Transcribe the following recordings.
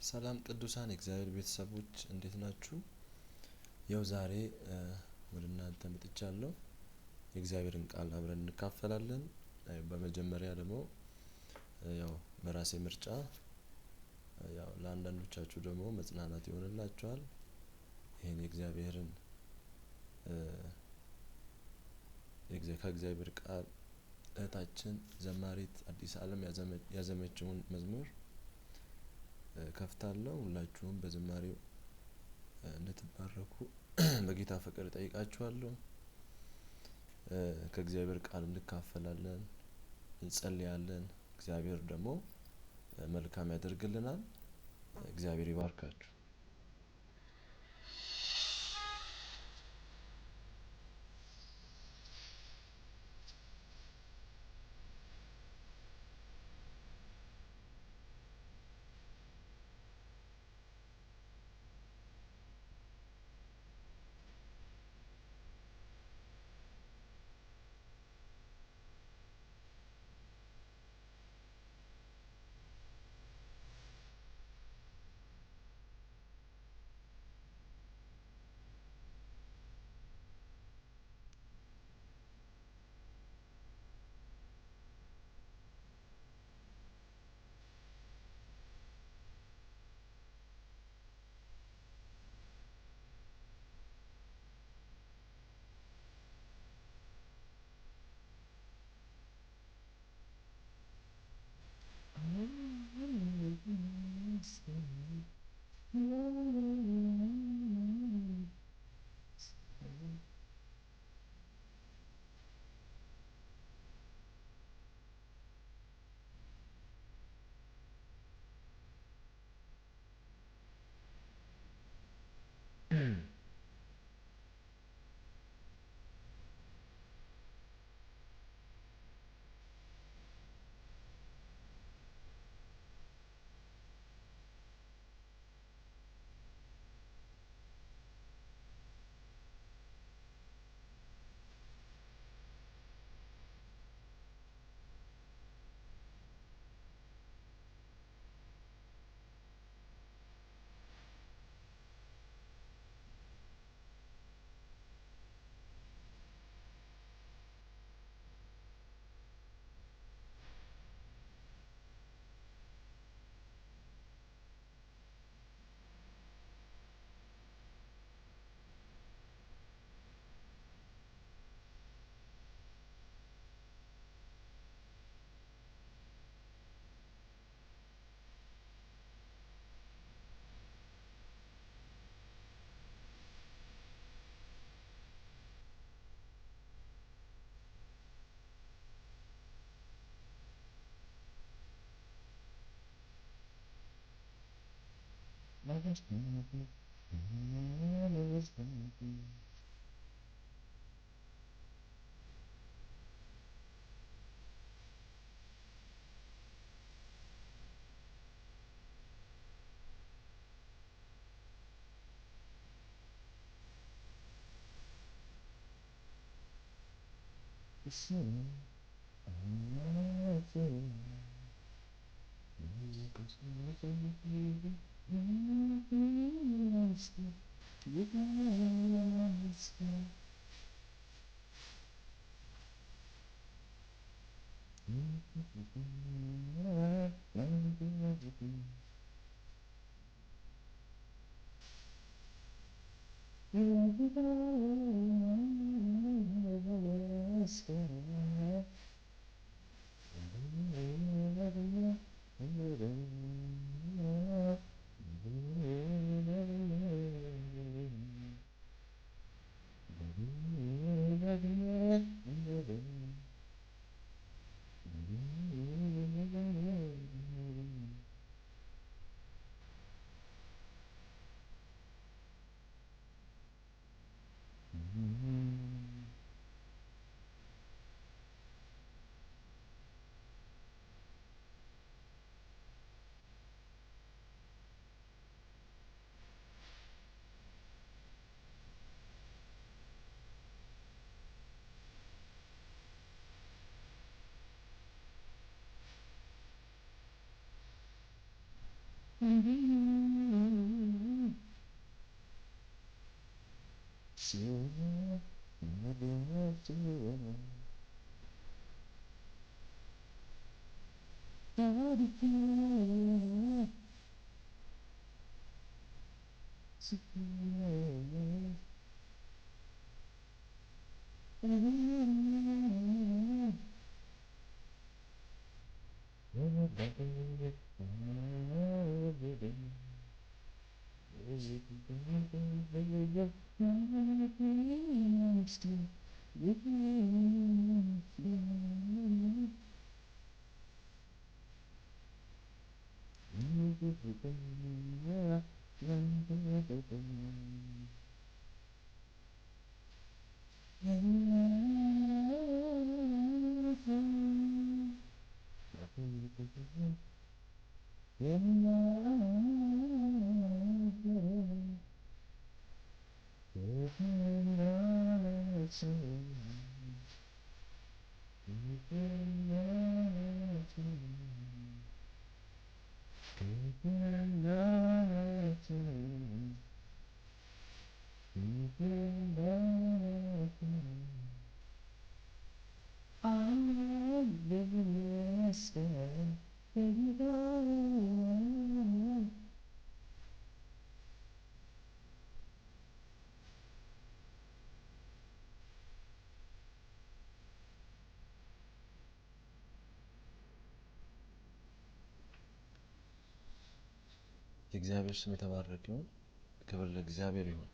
ሰላም ቅዱሳን የእግዚአብሔር ቤተሰቦች እንዴት ናችሁ? ያው ዛሬ ወደ እናንተ መጥቻለሁ። የእግዚአብሔርን ቃል አብረን እንካፈላለን። በመጀመሪያ ደግሞ ያው በራሴ ምርጫ ያው ለአንዳንዶቻችሁ ደግሞ መጽናናት ይሆንላችኋል። ይሄን የእግዚአብሔርን ከእግዚአብሔር ቃል እህታችን ዘማሪት አዲስ አለም ያዘመችውን መዝሙር ከፍታለሁ። ሁላችሁም በዝማሬው እንድትባረኩ በጌታ ፍቅር እጠይቃችኋለሁ። ከእግዚአብሔር ቃል እንካፈላለን፣ እንጸልያለን። እግዚአብሔር ደግሞ መልካም ያደርግልናል። እግዚአብሔር ይባርካችሁ። የእግዚአብሔር ስም የተባረከ ይሁን። ክብር ለእግዚአብሔር ይሁን።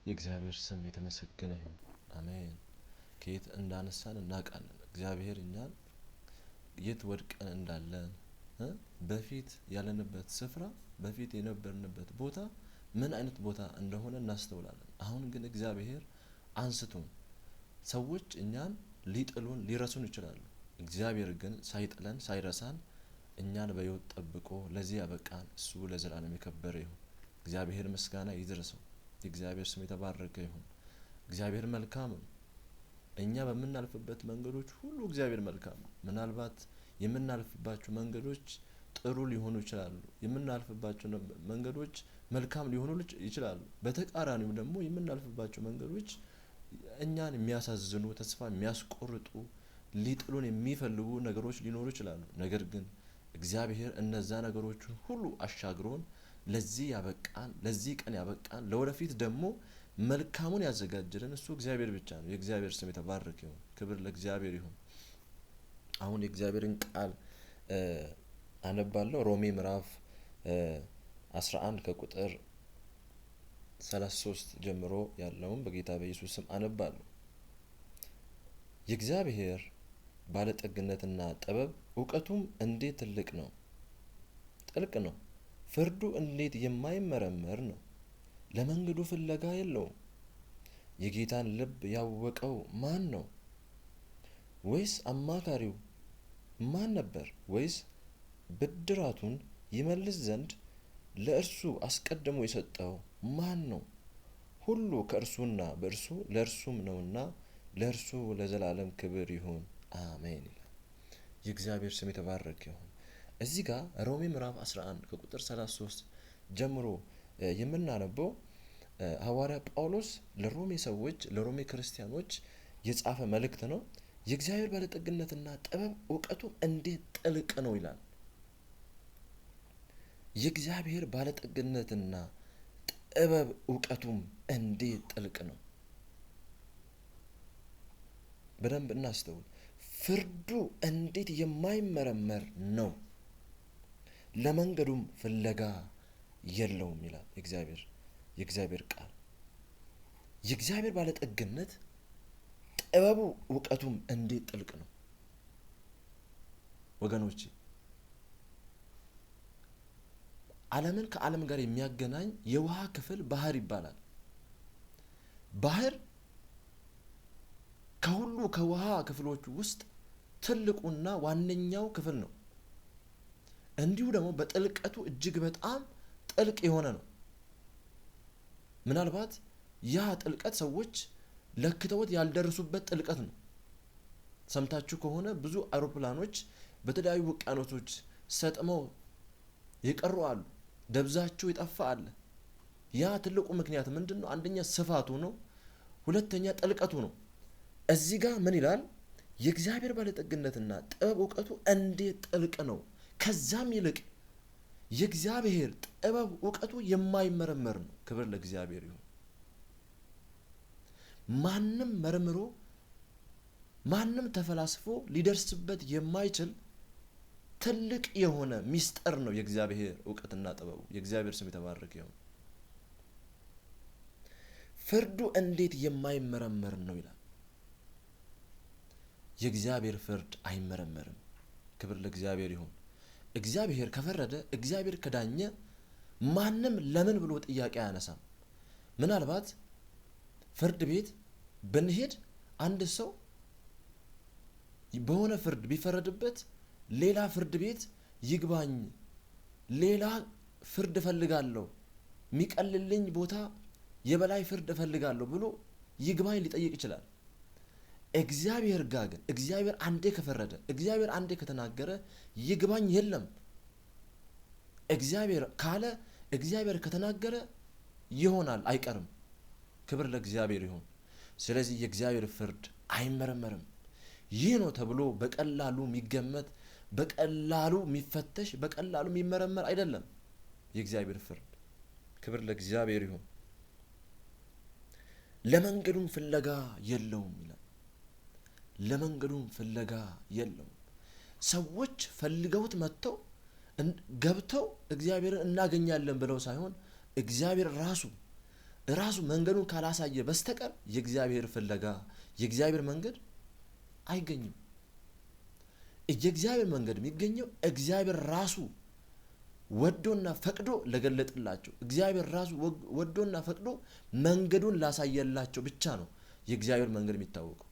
የእግዚአብሔር ስም የተመሰገነ ይሁን። አሜን። ከየት እንዳነሳን እናውቃለን። እግዚአብሔር እኛን የት ወድቀን እንዳለን፣ በፊት ያለንበት ስፍራ፣ በፊት የነበርንበት ቦታ ምን አይነት ቦታ እንደሆነ እናስተውላለን። አሁን ግን እግዚአብሔር አንስቶን፣ ሰዎች እኛን ሊጥሉን ሊረሱን ይችላሉ። እግዚአብሔር ግን ሳይጥለን ሳይረሳን እኛን በሕይወት ጠብቆ ለዚህ ያበቃን እሱ ለዘላለም የከበረ ይሁን። እግዚአብሔር ምስጋና ይድረሰው። የእግዚአብሔር ስም የተባረከ ይሁን። እግዚአብሔር መልካም ነው። እኛ በምናልፍበት መንገዶች ሁሉ እግዚአብሔር መልካም ነው። ምናልባት የምናልፍባቸው መንገዶች ጥሩ ሊሆኑ ይችላሉ። የምናልፍባቸው መንገዶች መልካም ሊሆኑ ይችላሉ። በተቃራኒው ደግሞ የምናልፍባቸው መንገዶች እኛን የሚያሳዝኑ፣ ተስፋ የሚያስቆርጡ፣ ሊጥሉን የሚፈልጉ ነገሮች ሊኖሩ ይችላሉ። ነገር ግን እግዚአብሔር እነዛ ነገሮችን ሁሉ አሻግሮን ለዚህ ያበቃን፣ ለዚህ ቀን ያበቃን፣ ለወደፊት ደግሞ መልካሙን ያዘጋጀልን እሱ እግዚአብሔር ብቻ ነው። የእግዚአብሔር ስም የተባረከ ይሁን። ክብር ለእግዚአብሔር ይሁን። አሁን የእግዚአብሔርን ቃል አነባለሁ። ሮሜ ምዕራፍ 11 ከቁጥር 33 ጀምሮ ያለውን በጌታ በኢየሱስ ስም አነባለሁ። የእግዚአብሔር ባለጠግነትና ጥበብ እውቀቱም እንዴት ትልቅ ነው፣ ጥልቅ ነው! ፍርዱ እንዴት የማይመረመር ነው! ለመንገዱ ፍለጋ የለውም። የጌታን ልብ ያወቀው ማን ነው? ወይስ አማካሪው ማን ነበር? ወይስ ብድራቱን ይመልስ ዘንድ ለእርሱ አስቀድሞ የሰጠው ማን ነው? ሁሉ ከእርሱና በእርሱ ለእርሱም ነውና ለእርሱ ለዘላለም ክብር ይሁን፣ አሜን ይላል። የእግዚአብሔር ስም የተባረከ ይሁን። እዚህ ጋር ሮሜ ምዕራፍ 11 ከቁጥር 33 ጀምሮ የምናነበው ሐዋርያ ጳውሎስ ለሮሜ ሰዎች፣ ለሮሜ ክርስቲያኖች የጻፈ መልእክት ነው። የእግዚአብሔር ባለጠግነትና ጥበብ እውቀቱ እንዴት ጥልቅ ነው ይላል። የእግዚአብሔር ባለጠግነትና ጥበብ እውቀቱም እንዴት ጥልቅ ነው። በደንብ እናስተውል። ፍርዱ እንዴት የማይመረመር ነው፣ ለመንገዱም ፍለጋ የለውም ይላል የእግዚአብሔር ቃል። የእግዚአብሔር ባለጠግነት ጥበቡ እውቀቱም እንዴት ጥልቅ ነው። ወገኖቼ፣ ዓለምን ከዓለም ጋር የሚያገናኝ የውሃ ክፍል ባህር ይባላል። ባህር ከሁሉ ከውሃ ክፍሎች ውስጥ ትልቁና ዋነኛው ክፍል ነው። እንዲሁ ደግሞ በጥልቀቱ እጅግ በጣም ጥልቅ የሆነ ነው። ምናልባት ያ ጥልቀት ሰዎች ለክተውት ያልደረሱበት ጥልቀት ነው። ሰምታችሁ ከሆነ ብዙ አውሮፕላኖች በተለያዩ ውቅያኖሶች ሰጥመው የቀሩ አሉ። ደብዛቸው የጠፋ አለ። ያ ትልቁ ምክንያት ምንድን ነው? አንደኛ ስፋቱ ነው፣ ሁለተኛ ጥልቀቱ ነው። እዚህ ጋር ምን ይላል? የእግዚአብሔር ባለጠግነትና ጥበብ እውቀቱ እንዴት ጥልቅ ነው! ከዛም ይልቅ የእግዚአብሔር ጥበብ እውቀቱ የማይመረመር ነው። ክብር ለእግዚአብሔር ይሁን። ማንም መርምሮ ማንም ተፈላስፎ ሊደርስበት የማይችል ትልቅ የሆነ ሚስጥር ነው የእግዚአብሔር እውቀትና ጥበቡ። የእግዚአብሔር ስም የተባረከ ይሁን። ፍርዱ እንዴት የማይመረመር ነው ይላል። የእግዚአብሔር ፍርድ አይመረመርም። ክብር ለእግዚአብሔር ይሁን። እግዚአብሔር ከፈረደ፣ እግዚአብሔር ከዳኘ ማንም ለምን ብሎ ጥያቄ አያነሳም። ምናልባት ፍርድ ቤት ብንሄድ አንድ ሰው በሆነ ፍርድ ቢፈረድበት ሌላ ፍርድ ቤት ይግባኝ፣ ሌላ ፍርድ እፈልጋለሁ፣ የሚቀልልኝ ቦታ የበላይ ፍርድ እፈልጋለሁ ብሎ ይግባኝ ሊጠይቅ ይችላል። እግዚአብሔር ጋር ግን እግዚአብሔር አንዴ ከፈረደ፣ እግዚአብሔር አንዴ ከተናገረ ይግባኝ የለም። እግዚአብሔር ካለ፣ እግዚአብሔር ከተናገረ ይሆናል፣ አይቀርም። ክብር ለእግዚአብሔር ይሁን። ስለዚህ የእግዚአብሔር ፍርድ አይመረመርም። ይህ ነው ተብሎ በቀላሉ የሚገመት፣ በቀላሉ የሚፈተሽ፣ በቀላሉ የሚመረመር አይደለም የእግዚአብሔር ፍርድ። ክብር ለእግዚአብሔር ይሁን። ለመንገዱም ፍለጋ የለውም ይላል። ለመንገዱም ፍለጋ የለውም። ሰዎች ፈልገውት መጥተው ገብተው እግዚአብሔርን እናገኛለን ብለው ሳይሆን እግዚአብሔር ራሱ መንገዱን ካላሳየ በስተቀር የእግዚአብሔር ፍለጋ የእግዚአብሔር መንገድ አይገኝም። የእግዚአብሔር መንገድ የሚገኘው እግዚአብሔር ራሱ ወዶና ፈቅዶ ለገለጥላቸው፣ እግዚአብሔር ራሱ ወዶና ፈቅዶ መንገዱን ላሳየላቸው ብቻ ነው የእግዚአብሔር መንገድ የሚታወቀው።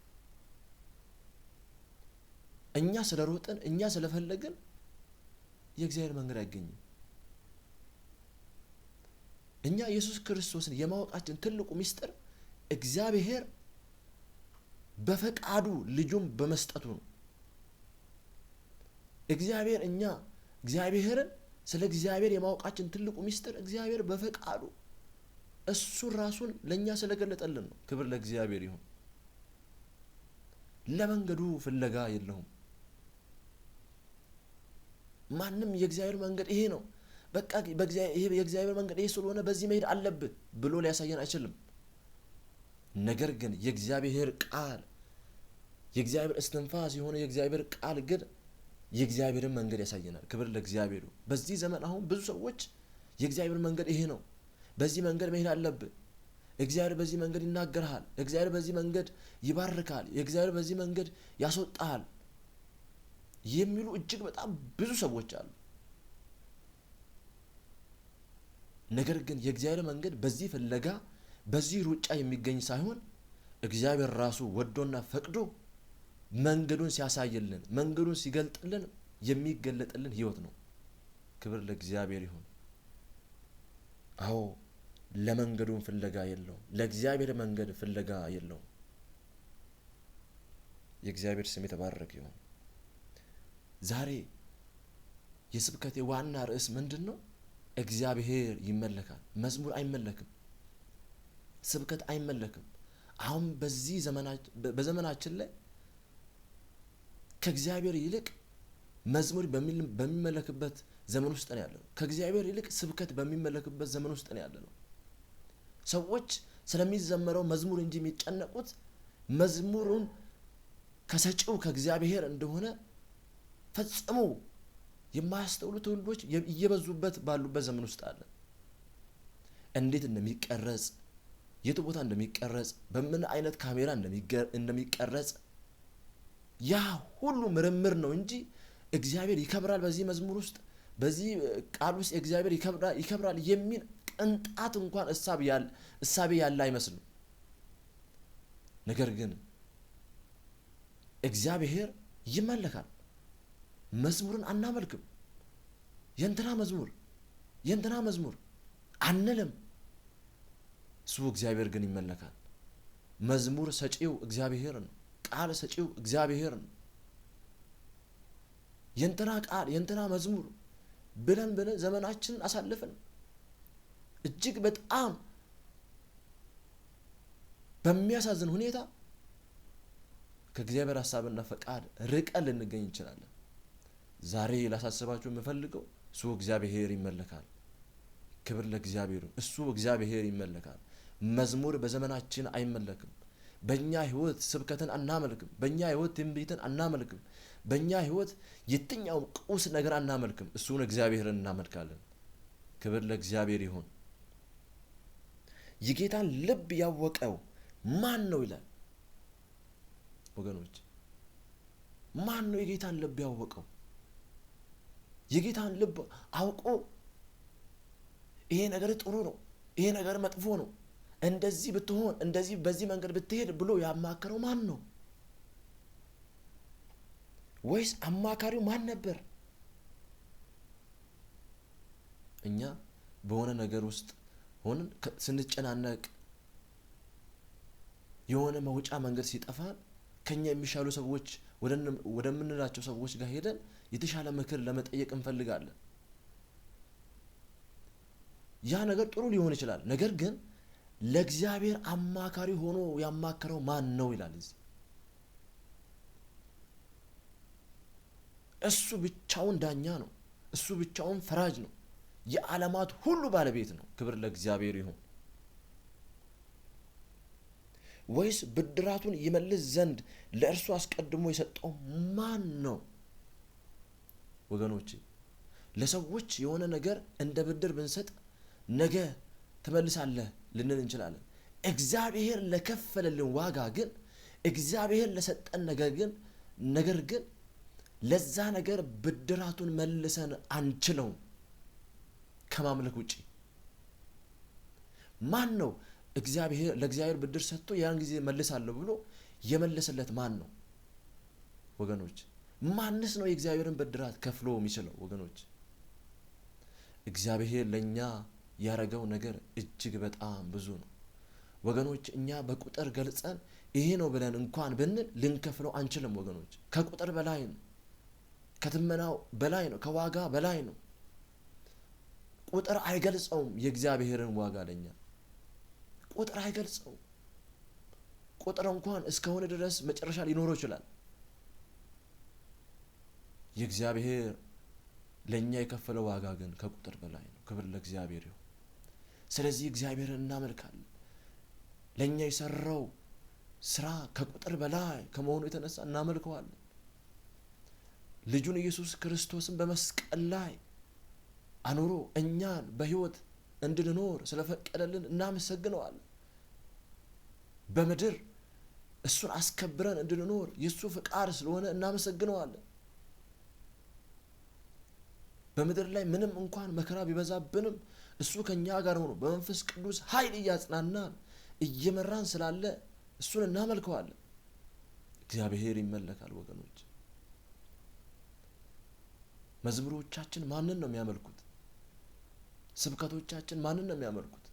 እኛ ስለሮጥን፣ እኛ ስለፈለግን የእግዚአብሔር መንገድ አይገኝም። እኛ ኢየሱስ ክርስቶስን የማወቃችን ትልቁ ምስጢር እግዚአብሔር በፈቃዱ ልጁን በመስጠቱ ነው። እግዚአብሔር እኛ እግዚአብሔርን ስለ እግዚአብሔር የማወቃችን ትልቁ ምስጢር እግዚአብሔር በፈቃዱ እሱ ራሱን ለእኛ ስለገለጠልን ነው። ክብር ለእግዚአብሔር ይሁን። ለመንገዱ ፍለጋ የለውም። ማንም የእግዚአብሔር መንገድ ይሄ ነው፣ በቃ የእግዚአብሔር መንገድ ይሄ ስለሆነ በዚህ መሄድ አለብህ ብሎ ሊያሳየን አይችልም። ነገር ግን የእግዚአብሔር ቃል፣ የእግዚአብሔር እስትንፋስ የሆነ የእግዚአብሔር ቃል ግን የእግዚአብሔርን መንገድ ያሳየናል። ክብር ለእግዚአብሔር። በዚህ ዘመን አሁን ብዙ ሰዎች የእግዚአብሔር መንገድ ይሄ ነው፣ በዚህ መንገድ መሄድ አለብህ፣ እግዚአብሔር በዚህ መንገድ ይናገርሃል፣ እግዚአብሔር በዚህ መንገድ ይባርካል፣ እግዚአብሔር በዚህ መንገድ ያስወጣሃል የሚሉ እጅግ በጣም ብዙ ሰዎች አሉ። ነገር ግን የእግዚአብሔር መንገድ በዚህ ፍለጋ በዚህ ሩጫ የሚገኝ ሳይሆን እግዚአብሔር ራሱ ወዶና ፈቅዶ መንገዱን ሲያሳይልን፣ መንገዱን ሲገልጥልን የሚገለጥልን ህይወት ነው። ክብር ለእግዚአብሔር ይሁን። አዎ ለመንገዱን ፍለጋ የለውም። ለእግዚአብሔር መንገድ ፍለጋ የለውም። የእግዚአብሔር ስም የተባረከ ይሁን። ዛሬ የስብከቴ ዋና ርዕስ ምንድን ነው? እግዚአብሔር ይመለካል። መዝሙር አይመለክም። ስብከት አይመለክም። አሁን በዚህ በዘመናችን ላይ ከእግዚአብሔር ይልቅ መዝሙር በሚመለክበት ዘመን ውስጥ ነው ያለነው። ከእግዚአብሔር ይልቅ ስብከት በሚመለክበት ዘመን ውስጥ ነው ያለነው። ሰዎች ስለሚዘመረው መዝሙር እንጂ የሚጨነቁት መዝሙሩን ከሰጪው ከእግዚአብሔር እንደሆነ ፈጽሞ የማያስተውሉ ትውልዶች እየበዙበት ባሉበት ዘመን ውስጥ አለ። እንዴት እንደሚቀረጽ፣ የቱ ቦታ እንደሚቀረጽ፣ በምን አይነት ካሜራ እንደሚቀረጽ ያ ሁሉ ምርምር ነው እንጂ እግዚአብሔር ይከብራል በዚህ መዝሙር ውስጥ፣ በዚህ ቃል ውስጥ እግዚአብሔር ይከብራል የሚል ቅንጣት እንኳን እሳቤ ያለ አይመስልም። ነገር ግን እግዚአብሔር ይመለካል። መዝሙርን አናመልክም። የእንትና መዝሙር የእንትና መዝሙር አንልም። እሱ እግዚአብሔር ግን ይመለካል። መዝሙር ሰጪው እግዚአብሔር ነው። ቃል ሰጪው እግዚአብሔር ነው። የእንትና ቃል የእንትና መዝሙር ብለን ብለን ዘመናችንን አሳልፈን እጅግ በጣም በሚያሳዝን ሁኔታ ከእግዚአብሔር ሐሳብና ፈቃድ ርቀን ልንገኝ እንችላለን። ዛሬ ላሳስባችሁ የምፈልገው እሱ እግዚአብሔር ይመለካል። ክብር ለእግዚአብሔር። እሱ እግዚአብሔር ይመለካል። መዝሙር በዘመናችን አይመለክም። በእኛ ሕይወት ስብከትን አናመልክም። በእኛ ሕይወት ትንቢትን አናመልክም። በእኛ ሕይወት የትኛውም ቁስ ነገር አናመልክም። እሱን እግዚአብሔርን እናመልካለን። ክብር ለእግዚአብሔር ይሁን። የጌታን ልብ ያወቀው ማን ነው ይላል። ወገኖች ማን ነው የጌታን ልብ ያወቀው? የጌታን ልብ አውቆ ይሄ ነገር ጥሩ ነው፣ ይሄ ነገር መጥፎ ነው፣ እንደዚህ ብትሆን፣ እንደዚህ በዚህ መንገድ ብትሄድ ብሎ ያማከረው ማን ነው? ወይስ አማካሪው ማን ነበር? እኛ በሆነ ነገር ውስጥ ሆነን ስንጨናነቅ የሆነ መውጫ መንገድ ሲጠፋን ከኛ የሚሻሉ ሰዎች ወደምንላቸው ሰዎች ጋር ሄደን የተሻለ ምክር ለመጠየቅ እንፈልጋለን። ያ ነገር ጥሩ ሊሆን ይችላል። ነገር ግን ለእግዚአብሔር አማካሪ ሆኖ ያማከረው ማን ነው ይላል እዚህ። እሱ ብቻውን ዳኛ ነው። እሱ ብቻውን ፈራጅ ነው። የዓለማት ሁሉ ባለቤት ነው። ክብር ለእግዚአብሔር ይሁን። ወይስ ብድራቱን ይመልስ ዘንድ ለእርሱ አስቀድሞ የሰጠው ማን ነው? ወገኖቼ ለሰዎች የሆነ ነገር እንደ ብድር ብንሰጥ ነገ ትመልሳለህ ልንል እንችላለን። እግዚአብሔር ለከፈለልን ዋጋ ግን፣ እግዚአብሔር ለሰጠን ነገር ግን ለዛ ነገር ብድራቱን መልሰን አንችለውም ከማምለክ ውጪ። ማን ነው እግዚአብሔር ለእግዚአብሔር ብድር ሰጥቶ ያን ጊዜ መልሳለሁ ብሎ የመለሰለት ማን ነው? ወገኖች ማንስ ነው የእግዚአብሔርን ብድራት ከፍሎ የሚችለው? ወገኖች እግዚአብሔር ለኛ ያረገው ነገር እጅግ በጣም ብዙ ነው። ወገኖች እኛ በቁጥር ገልጸን ይሄ ነው ብለን እንኳን ብንል ልንከፍለው አንችልም። ወገኖች ከቁጥር በላይ ነው፣ ከትመናው በላይ ነው፣ ከዋጋ በላይ ነው። ቁጥር አይገልጸውም የእግዚአብሔርን ዋጋ ለኛ ቁጥር አይገልጸውም። ቁጥር እንኳን እስከሆነ ድረስ መጨረሻ ሊኖረው ይችላል። የእግዚአብሔር ለኛ የከፈለው ዋጋ ግን ከቁጥር በላይ ነው። ክብር ለእግዚአብሔር ይሁን። ስለዚህ እግዚአብሔርን እናመልካለን። ለኛ የሰራው ስራ ከቁጥር በላይ ከመሆኑ የተነሳ እናመልከዋለን። ልጁን ኢየሱስ ክርስቶስን በመስቀል ላይ አኑሮ እኛን በሕይወት እንድንኖር ስለፈቀደልን እናመሰግነዋለን። በምድር እሱን አስከብረን እንድንኖር የእሱ ፍቃድ ስለሆነ እናመሰግነዋለን። በምድር ላይ ምንም እንኳን መከራ ቢበዛብንም እሱ ከኛ ጋር ሆኖ በመንፈስ ቅዱስ ኃይል እያጽናናን እየመራን ስላለ እሱን እናመልከዋለን። እግዚአብሔር ይመለካል። ወገኖች መዝሙሮቻችን ማንን ነው የሚያመልኩት? ስብከቶቻችን ማንን ነው የሚያመልኩት?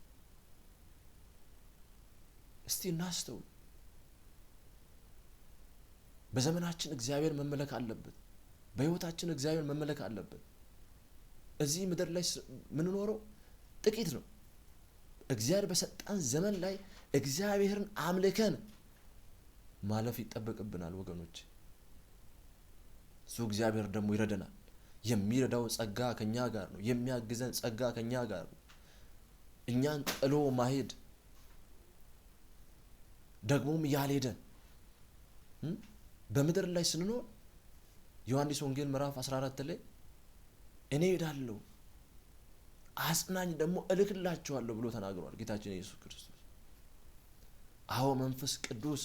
እስቲ እናስተውል። በዘመናችን እግዚአብሔር መመለክ አለበት። በሕይወታችን እግዚአብሔር መመለክ አለበት። እዚህ ምድር ላይ የምንኖረው ጥቂት ነው። እግዚአብሔር በሰጠን ዘመን ላይ እግዚአብሔርን አምልከን ማለፍ ይጠበቅብናል ወገኖች። እሱ እግዚአብሔር ደግሞ ይረዳናል። የሚረዳው ጸጋ ከኛ ጋር ነው። የሚያግዘን ጸጋ ከኛ ጋር ነው። እኛን ጥሎ ማሄድ ደግሞም ያልሄደ በምድር ላይ ስንኖር ዮሐንስ ወንጌል ምዕራፍ 14 ላይ እኔ እሄዳለሁ አጽናኝ ደግሞ እልክላችኋለሁ ብሎ ተናግሯል ጌታችን ኢየሱስ ክርስቶስ። አዎ መንፈስ ቅዱስ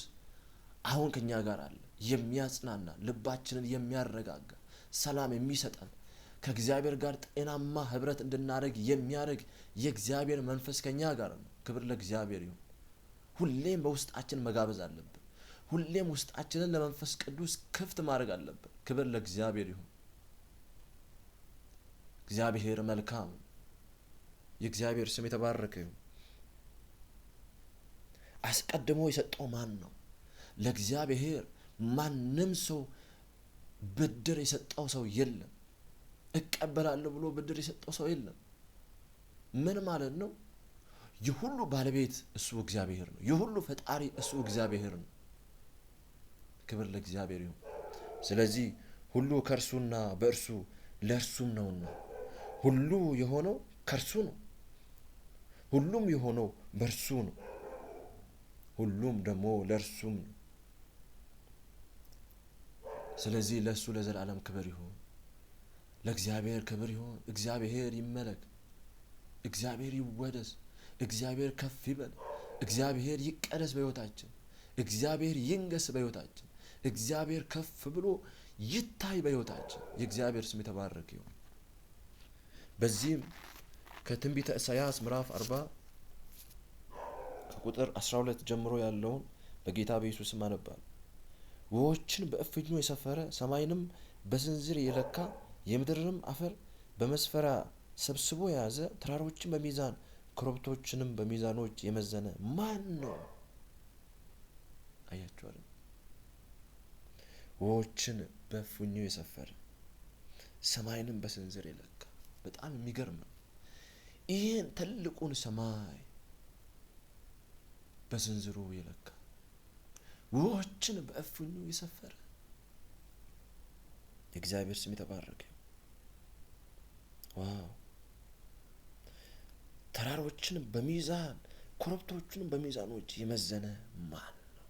አሁን ከኛ ጋር አለ። የሚያጽናና፣ ልባችንን የሚያረጋጋ፣ ሰላም የሚሰጠን፣ ከእግዚአብሔር ጋር ጤናማ ህብረት እንድናደርግ የሚያደርግ የእግዚአብሔር መንፈስ ከኛ ጋር ነው። ክብር ለእግዚአብሔር ይሁን። ሁሌም በውስጣችን መጋበዝ አለብን። ሁሌም ውስጣችንን ለመንፈስ ቅዱስ ክፍት ማድረግ አለብን። ክብር ለእግዚአብሔር ይሁን። እግዚአብሔር መልካም፣ የእግዚአብሔር ስም የተባረከ ይሁን። አስቀድሞ የሰጠው ማን ነው? ለእግዚአብሔር ማንም ሰው ብድር የሰጠው ሰው የለም። እቀበላለሁ ብሎ ብድር የሰጠው ሰው የለም። ምን ማለት ነው? የሁሉ ባለቤት እሱ እግዚአብሔር ነው። የሁሉ ፈጣሪ እሱ እግዚአብሔር ነው። ክብር ለእግዚአብሔር ይሁን። ስለዚህ ሁሉ ከእርሱና በእርሱ ለእርሱም ነውና ሁሉ የሆነው ከእርሱ ነው። ሁሉም የሆነው በእርሱ ነው። ሁሉም ደግሞ ለእርሱም ነው። ስለዚህ ለእሱ ለዘላለም ክብር ይሁን። ለእግዚአብሔር ክብር ይሁን። እግዚአብሔር ይመለክ። እግዚአብሔር ይወደስ። እግዚአብሔር ከፍ ይበል። እግዚአብሔር ይቀደስ በሕይወታችን። እግዚአብሔር ይንገስ በሕይወታችን። እግዚአብሔር ከፍ ብሎ ይታይ በሕይወታችን። የእግዚአብሔር ስም የተባረከ ይሁን። በዚህም ከትንቢተ ኢሳይያስ ምዕራፍ 40 ከቁጥር 12 ጀምሮ ያለውን በጌታ በኢየሱስ ስም አነባለሁ። ውኆችን በእፍኙ የሰፈረ፣ ሰማይንም በስንዝር የለካ፣ የምድርንም አፈር በመስፈሪያ ሰብስቦ የያዘ፣ ተራሮችን በሚዛን ኮረብቶችንም በሚዛኖች የመዘነ ማን ነው? አያችሁ አይደል? ውኆችን በእፍኙ የሰፈረ፣ ሰማይንም በስንዝር የለካ። በጣም የሚገርም ነው። ይህን ትልቁን ሰማይ በስንዝሩ የለካ፣ ውኆችን በእፍኙ የሰፈረ፣ የእግዚአብሔር ስም የተባረከ። Wow! ተራሮችን በሚዛን ኮረብቶቹንም በሚዛኖች የመዘነ ማን ነው?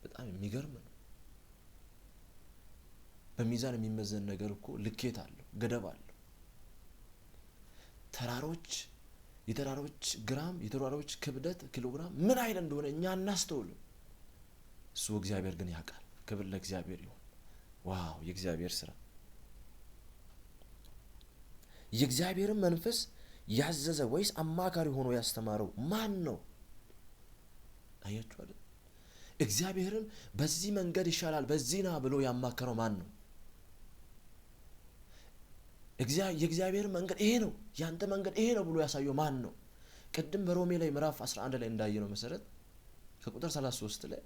በጣም የሚገርም ነው። በሚዛን የሚመዘን ነገር እኮ ልኬት አለው፣ ገደብ አለው። ተራሮች የተራሮች ግራም የተራሮች ክብደት ኪሎግራም ምን ያህል እንደሆነ እኛ አናስተውልም። እሱ እግዚአብሔር ግን ያውቃል። ክብር ለእግዚአብሔር ይሁን። Wow! የእግዚአብሔር ስራ። የእግዚአብሔርን መንፈስ ያዘዘ ወይስ አማካሪ ሆኖ ያስተማረው ማን ነው? አያችሁ አይደል? እግዚአብሔርን በዚህ መንገድ ይሻላል በዚህ ና ብሎ ያማከረው ማን ነው? የእግዚአብሔር መንገድ ይሄ ነው፣ ያንተ መንገድ ይሄ ነው ብሎ ያሳየው ማን ነው? ቅድም በሮሜ ላይ ምዕራፍ 11 ላይ እንዳየነው መሰረት ከቁጥር 33 ላይ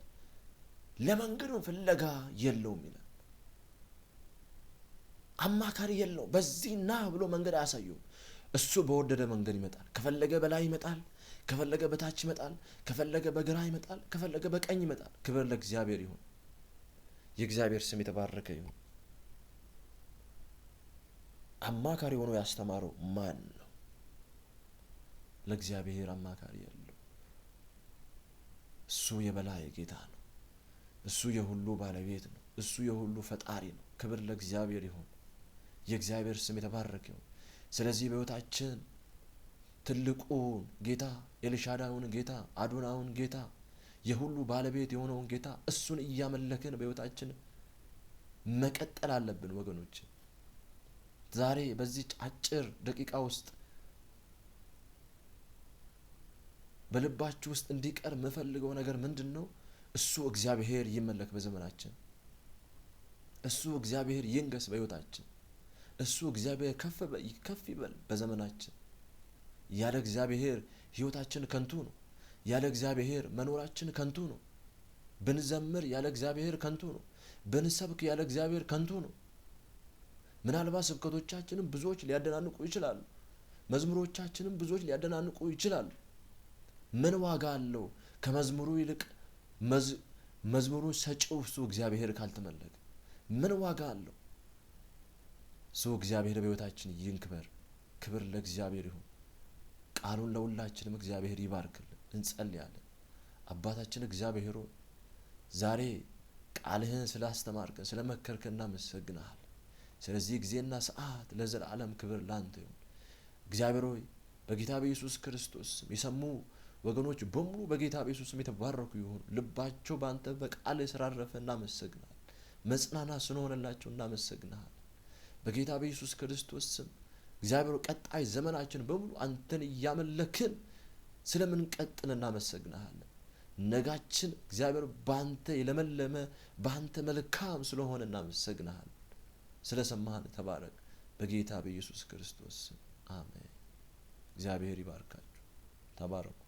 ለመንገዱ ፍለጋ የለውም ይላል። አማካሪ የለውም። በዚህ ና ብሎ መንገድ አያሳየውም። እሱ በወደደ መንገድ ይመጣል። ከፈለገ በላይ ይመጣል፣ ከፈለገ በታች ይመጣል፣ ከፈለገ በግራ ይመጣል፣ ከፈለገ በቀኝ ይመጣል። ክብር ለእግዚአብሔር ይሁን። የእግዚአብሔር ስም የተባረከ ይሁን። አማካሪ ሆኖ ያስተማረው ማን ነው? ለእግዚአብሔር አማካሪ የለው። እሱ የበላይ ጌታ ነው። እሱ የሁሉ ባለቤት ነው። እሱ የሁሉ ፈጣሪ ነው። ክብር ለእግዚአብሔር ይሁን። የእግዚአብሔር ስም የተባረከ ይሁን። ስለዚህ በሕይወታችን ትልቁን ጌታ፣ ኤልሻዳዩን ጌታ፣ አዶናዩን ጌታ፣ የሁሉ ባለቤት የሆነውን ጌታ እሱን እያመለክን በሕይወታችን መቀጠል አለብን ወገኖች። ዛሬ በዚህ አጭር ደቂቃ ውስጥ በልባችሁ ውስጥ እንዲቀር የምፈልገው ነገር ምንድን ነው? እሱ እግዚአብሔር ይመለክ በዘመናችን። እሱ እግዚአብሔር ይንገስ በሕይወታችን። እሱ እግዚአብሔር ከፍ ይበል በዘመናችን። ያለ እግዚአብሔር ሕይወታችን ከንቱ ነው። ያለ እግዚአብሔር መኖራችን ከንቱ ነው። ብንዘምር ያለ እግዚአብሔር ከንቱ ነው። ብንሰብክ ያለ እግዚአብሔር ከንቱ ነው። ምናልባት ስብከቶቻችንም ብዙዎች ሊያደናንቁ ይችላሉ። መዝሙሮቻችንም ብዙዎች ሊያደናንቁ ይችላሉ። ምን ዋጋ አለው? ከመዝሙሩ ይልቅ መዝሙሩ ሰጪው እሱ እግዚአብሔር ካልተመለከ ምን ዋጋ አለው? እሱ እግዚአብሔር በሕይወታችን ይንክበር። ክብር ለእግዚአብሔር ይሁን። ቃሉን ለሁላችንም እግዚአብሔር ይባርክልን። እንጸልያለን። አባታችን እግዚአብሔር ሆይ ዛሬ ቃልህን ስላስተማርከን ስለመከርከን እናመሰግንሃለን። ስለዚህ ጊዜና ሰዓት ለዘላለም ክብር ላንተ ይሁን። እግዚአብሔር ሆይ በጌታ በኢየሱስ ክርስቶስ ስም የሰሙ ወገኖች በሙሉ በጌታ በኢየሱስ ስም የተባረኩ ይሁኑ። ልባቸው በአንተ በቃልህ ስላረፈ እናመሰግናለን። መጽናናት ስለሆነላቸው እናመሰግናለን። በጌታ በኢየሱስ ክርስቶስ ስም እግዚአብሔር ቀጣይ ዘመናችን በሙሉ አንተን እያመለክን ስለምንቀጥል እናመሰግናለን። ነጋችን እግዚአብሔር ባንተ የለመለመ ባንተ መልካም ስለሆነ እናመሰግናለን። ስለሰማህን ተባረክ። በጌታ በኢየሱስ ክርስቶስ ስም አሜን። እግዚአብሔር ይባርካችሁ። ተባረኩ።